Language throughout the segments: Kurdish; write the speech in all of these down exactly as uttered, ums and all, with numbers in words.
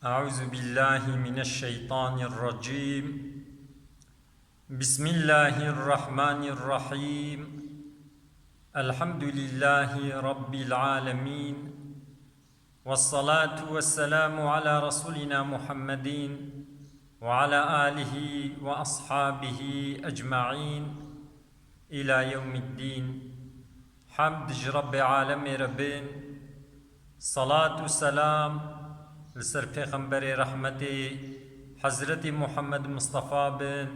أعوذ بالله من الشيطان الرجيم. بسم الله الرحمن الرحيم. الحمد لله رب العالمين. والصلاة والسلام على رسولنا محمد وعلى آله وأصحابه أجمعين إلى يوم الدين. Hemd ji Rebbê alemê re bin, salat û selam li ser Pêxemberê rehmetê Hezretî Muhammed Mistefa bin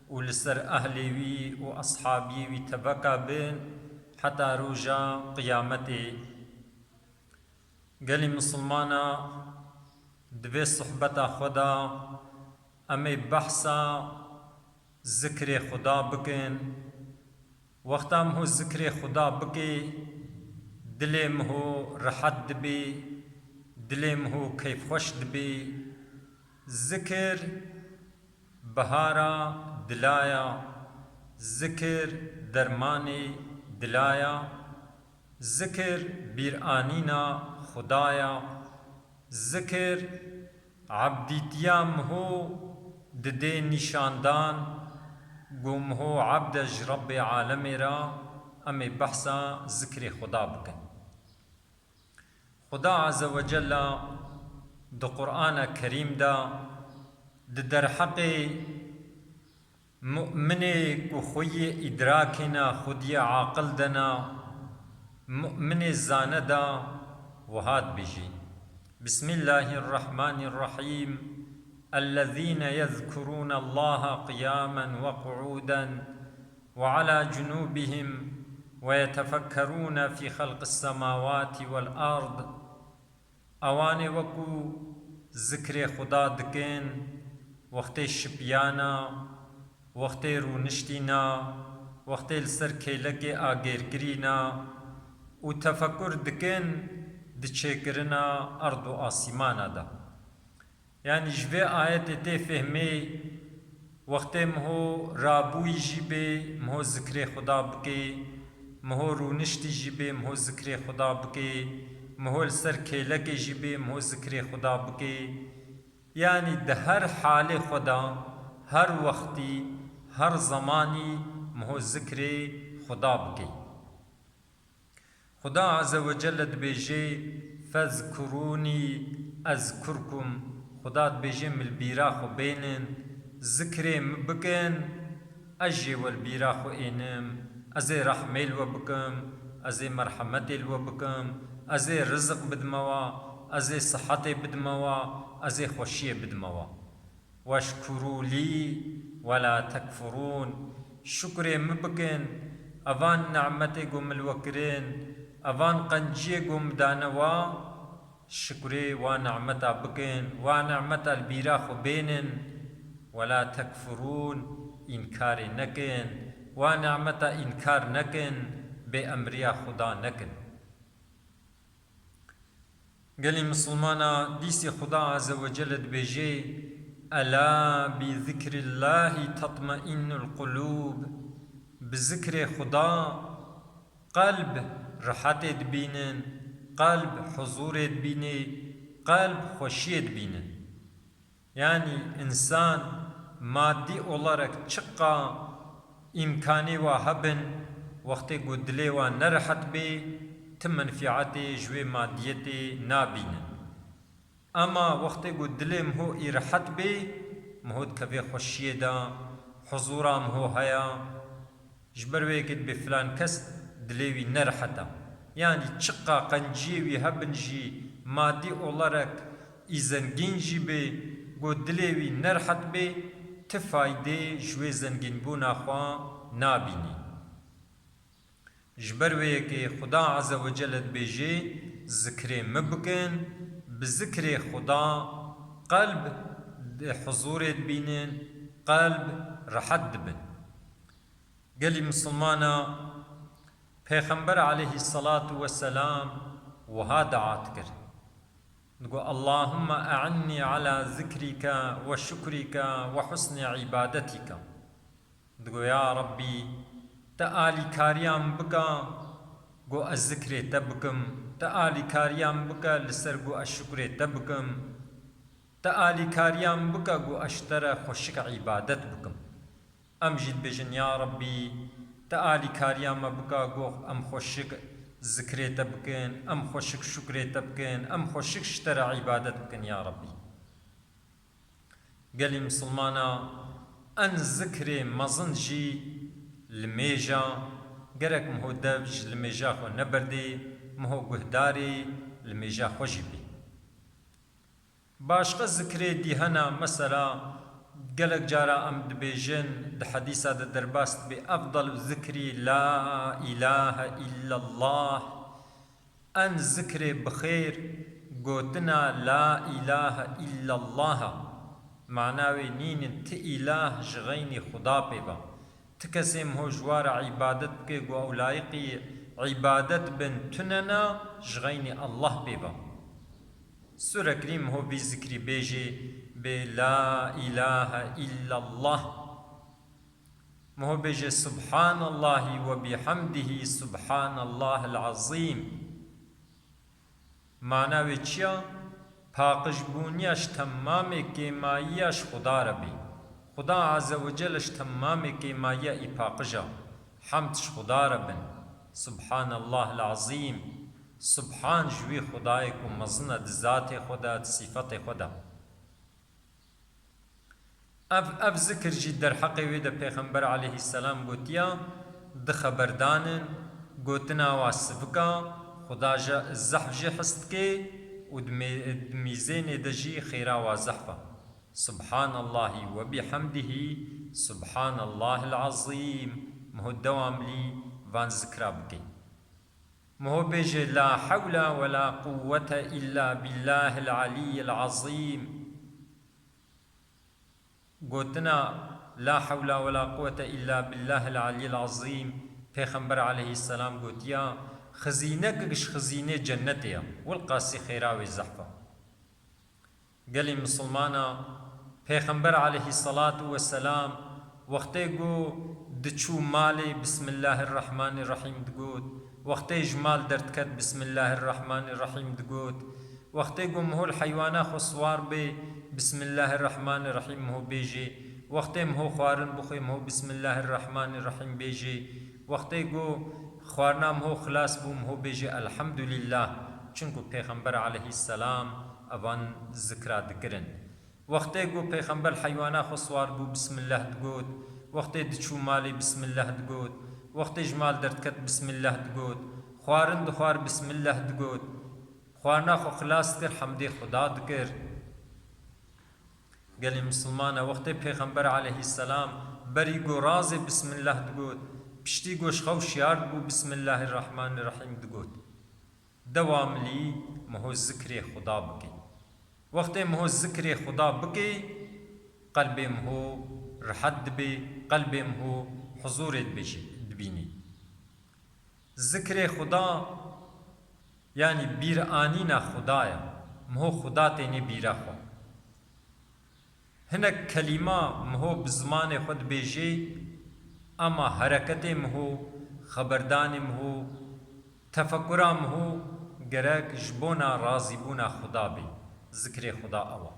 û li ser ehlê wî û eshabiyê wî teveka bin heta roja qiyametê. Gelî misilmana, di vê sohbeta xwe de em ê behsa zikrê Xuda bikin. Wexta miho zikrê Xuda bikê, dilê miho rehet dibê, dilê miho keyfxweş dibê. Zikir bihara dila ya, zikir dermanê dila ya, zikir bîranîna Xuda ya, zikir ebdîtiya miho didê nîşandan, ku miho ebd e ji Rebbê alemê re. Em ê behsa zikrê Xuda bikin. Xuda Azze ve Cella di Qur'ana Kerîm de di derheqê mu'minê ku xweyê îdrakê ne, xwediyê aqil de ne, mu'minê zane de wiha dibêjî: بسم الله الرحمن الرحيم. الذين يذكرون الله قياما وقعودا وعلى جنوبهم ويتفكرون في خلق السماوات والأرض. Ewanê wekû zikrê Xuda dikin, wextê şipiyana, wextê rûniştîna, wextê li ser kêlekê agêrkirîna û tefekur dikin di çêkirina erd û asîmana de. Yanî ji vê ayetê tê fehmê, wextê miho rabûyî jî bê, miho zikrê Xuda bikê, miho rûniştî jî bê, miho zikrê Xuda bikê, miho li ser kêlekê jî bê, miho zikrê Xuda bikê. Yanî di her halê xwe de, her wextî, her zemanî miho zikrê Xuda bikê. Xuda Azze ve Celle dibêje: "Fezkurûnî ezkurkum." Xuda dibêje: "Min li bîra xwe bênin, zikrê min bikin, ez jê we li bîra xwe ênim. Ez ê rehmê li we bikim, ez ê merhemetê li we bikim, ez ê riziq bidime we, ez ê sihetê bidime we, ez ê xweşiyê bidime we." "Weşkurû lî we la tekfurûn." Şukrê min bikin, evan nimetê ku min li we kirin, evan qenciyê ku min dane we, şukrê wa nimeta bikin, wa nimeta li bîra xwe bênin. "We la tekfurûn", înkarê nekin, wa nimeta înkar nekin, bê emriya Xuda nekin. Gelî misilmana, dîsî Xuda Azze ve Celle dibêje: "Ela bi zikrillahî tatmainnul qulûb." Bi zikrê Xuda qelb rehetê dibînin, qelb huzurê dibînê, qelb xweşiyê dibînin. Yanî însan madî olarak çiqa îmkanê wa hebin, wextê ku dilê wa nerehet bê, ti menfîetê ji wê madiyetê nabînin. Ema wextê ku dilê miho î rehet bê, miho dikeve xweşiyê de, huzura miho heye, Ji ber wê yekê dibê filan kes dilê wî nerehet e. Yanî çiqa qenciyê wî hebin jî, madî olarak î zengîn jî bê, ku dilê wî nerehet bê, ti faydê ji wê zengînbûna xwe nabînî. Ji ber wê yekê Xuda Azze ve Celle dibêje: "Zikrê min bikin", bi zikrê Xuda qelb di huzurê dibînin, qelb rehet dibin. Gelî misilmana, Pêxember aleyhissalatu vesselam wiha dua dikir. Digo: "Allahumma e'innî ala zikrîke ve şukrîke ve husnî îbadetîke." Digo: "Ya Rabbî, te alîkariya min bike, go ez zikrê te bikim. Te alîkariya min bike, li ser go ez şukrê te bikim." Te alîkariya min bike ku ez ji te re xweşik îbadet bikim. Em jî dibêjin, ya Rebbî, te alîkariya me bike ku em xweşik zikrê te bikin, em xweşik şukrê te bikin, em xweşik ji te re îbadet bikin, ya Rebbî. Gelî misilmana, en zikrê mezin jî limêja, gerek miho dev ji limêja xwe neberdê, miho guhdarê limêja xwe jî bê. Başqa zikrê dî hene, mesela, gelek cara em dibêjin, di hedîsa de derbas dibe, efdal zikrî la îlahe illallah. En zikrê bi xêr gotina la îlahe illallah e. Mana wê nînin ti îlah ji xeynî Xuda pê ve. Ti kesê miho ji wa re îbadet bike ku ew layiqî îbadet bin tune ne, ji xeynî Allah pê ve. Sûrekrî miho vî zikrî bêjê, bê la îlahe illallah. Miho bêje, Subhanallahî we bîhamdihî, Subhanallahil azîm. Mana wê çi ya? Paqijbûniya ji temamê kêmayiya ji Xuda re bê. Xuda Azze ve Celle ji temamê kêmayiya î paqij e. Hemd ji Xuda re bin. Subhanallahil azîm. Subhan ji wî Xudayê ku mezin e di zatê xwe de, di sîfetê xwe de. Ev, ev zikir jî derheqê wê de Pêxember aleyhisselam gotiya, di xeberdanin, gotina wa sivika, Xuda ji zehf jê hes dike û di mê-, di mîzênê de jî xêra wa zehf e. Subhanallahî we bîhamdihî, Subhanallahil azîm, miho dewamlî van zikra bike. Miho bêje, La hewle we la quwwete illa billahil aliyyil azîm. Gotina La hewla we la quwwete illa billahil aliyyil azîm, Pêxember aleyhisselam gotiya, xizînekek ji xizînê cennetê ye, wilqasî xêra wê zehf e. Gelî misilmana, Pêxember aleyhisselatu vesselam wextê ku diçû malê Bismillahirrahmanirrahîm digot, wextê ji mal derdiket Bismillahirrahmanirrahîm digot, wextê ku miho li heywana xwe siwar bê Bismillahirrahmanirrahîm miho bêjê, wextê miho xwarin bixwê miho Bismillahirrahmanirrahîm bêjê, wextê ku xwarina miho xilas bû miho bêjê Elhamdulillah, çunku Pêxember aleyhisselam evan zikra dikirin. Wextê ku Pêxember heywana xwe siwar bû, Bismillah digot. Wextê diçû malê, Bismillah digot. Wextê ji mal derdiket, Bismillah digot. Xwarin dixwar, Bismillah digot. Xwarina xwe xilas dikir, hemdê Xuda dikir. Gelê misilman e, wextê Pêxember aleyhisselam berî ku razê Bismillah digot, piştî ku ji xew şiyar dibû, Bismillahirrahmanirrahîm digot. Dewamlî miho zikrê Xuda bike. Wextê miho zikrê Xuda bike, qelbê miho rihet dibe, qelbê miho huzûrê dibêje, dibînî. Zikrê Xuda, yanî bîranîna Xuda ye. Miho Xuda têne bîra xwe. Hinek kelîma miho bi zimanê xwe dibêjê, ema hereketê miho, xeberdanê miho, tefekura miho gerek ji bona razîbûna Xuda bê. Zikrê Xuda ew e.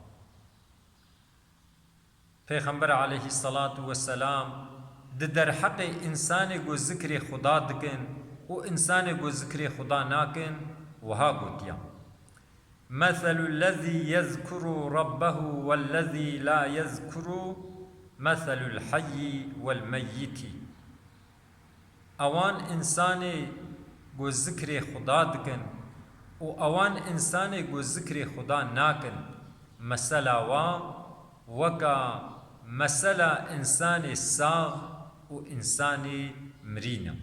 Pêxember aleyhisselatu vesselam di derheqê însanê ku zikrê Xuda dikin û însanê ku zikrê Xuda nakin, wiha gotiya. مثل الذي يذكر ربه والذي لا يذكر مثل الحي والميت. Ewan însanê ku zikrê Xuda dikin û ewan însanê ku zikrê Xuda nakin, mesela wa weka mesela însanê sax û însanê mirî ne.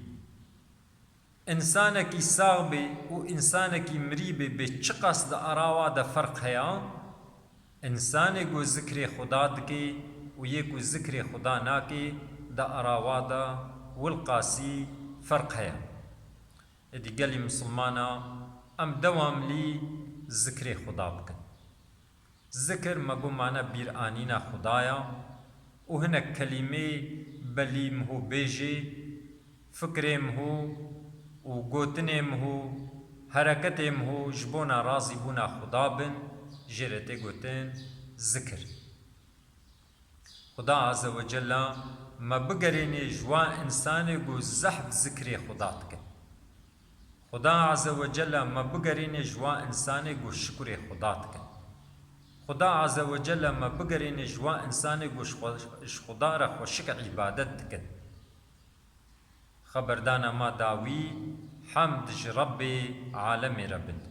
Însanekî sax bê û însanekî mirî bê, bê çiqas di ara wa de ferq heye? Însanê ku zikrê Xuda dike û yê ku zikrê Xuda nake, di ara wa de wilqasî ferq heye. Êdî gelî misilmana, em dewamlî zikrê Xuda bikin. Zikir me got mane bîranîna Xuda ya û hinek kelîmê belî miho bêjê, fikrê miho û gotinê miho, hereketê miho ji bona razîbûna Xuda bin, jê re tê gotin, Zikir. Xuda Azze ve Cella me bigerînê ji wan însanê ku zehf zikrê Xuda dikin. Xuda Azze ve Cella me bigerînê ji wan însanê ku şikurê Xuda dikin. Xuda Azze ve Cella me bigerînê ji wan însanê ku ji xwe-, ji Xuda re xweşik îbadet dikin. Xeberdana ma dawî, hemd ji Rebbê alemê re bin.